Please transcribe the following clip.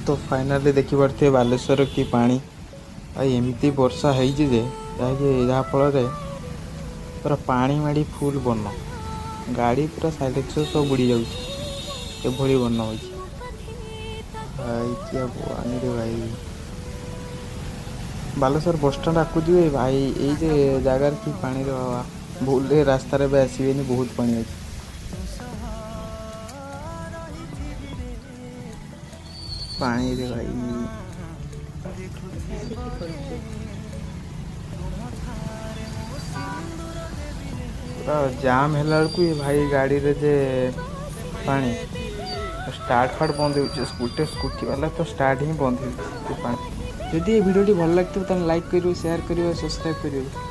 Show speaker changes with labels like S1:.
S1: ତ ଫାଇନାଲି ଦେଖିପାରୁଥିବେ ବାଲେଶ୍ୱର କି ପାଣି। ଆଉ ଏମିତି ବର୍ଷା ହେଇଛି ଯେ ଯାହାକି ଯାହାଫଳରେ ପୁରା ପାଣି ମାଡ଼ି ଫୁଲ୍ ବନ, ଗାଡ଼ି ପୁରା ସାଇଲେନ୍ସର ସବୁ ବୁଡ଼ି ଯାଉଛି, ଏଭଳି ବନ ହୋଇଛି। ଭାଇ, କିଆ ପାଣି ରେ ଭାଇ! ବାଲେଶ୍ୱର ବସଷ୍ଟାଣ୍ଡ ଆଗକୁ ଯିବେ ଭାଇ, ଏଇ ଯେ ଜାଗାରେ କି ପାଣିରେ ବାବା, ଭୁଲରେ ରାସ୍ତାରେ ବି ଆସିବେନି, ବହୁତ ପାଣି ଅଛି। ପାଣିରେ ଭାଇ। ପୁରା ଜାମ୍ ହେଲା ବେଳକୁ ଏ ଭାଇ ଗାଡ଼ିରେ ଯେ ପାଣି, ଷ୍ଟାର୍ଟ ଫାର୍ଟ ବନ୍ଦ ହେଉଛି। ସ୍କୁଟି ସ୍କୁଟି ବାଲା ତ ଷ୍ଟାର୍ଟ ହିଁ ବନ୍ଦ ହେଉଛି ପାଣି। ଯଦି ଏ ଭିଡ଼ିଓଟି ଭଲ ଲାଗିଥିବ, ତାହେଲେ ଲାଇକ୍ କରିବେ, ସେୟାର କରିବେ, ସବସ୍କ୍ରାଇବ୍ କରିବେ।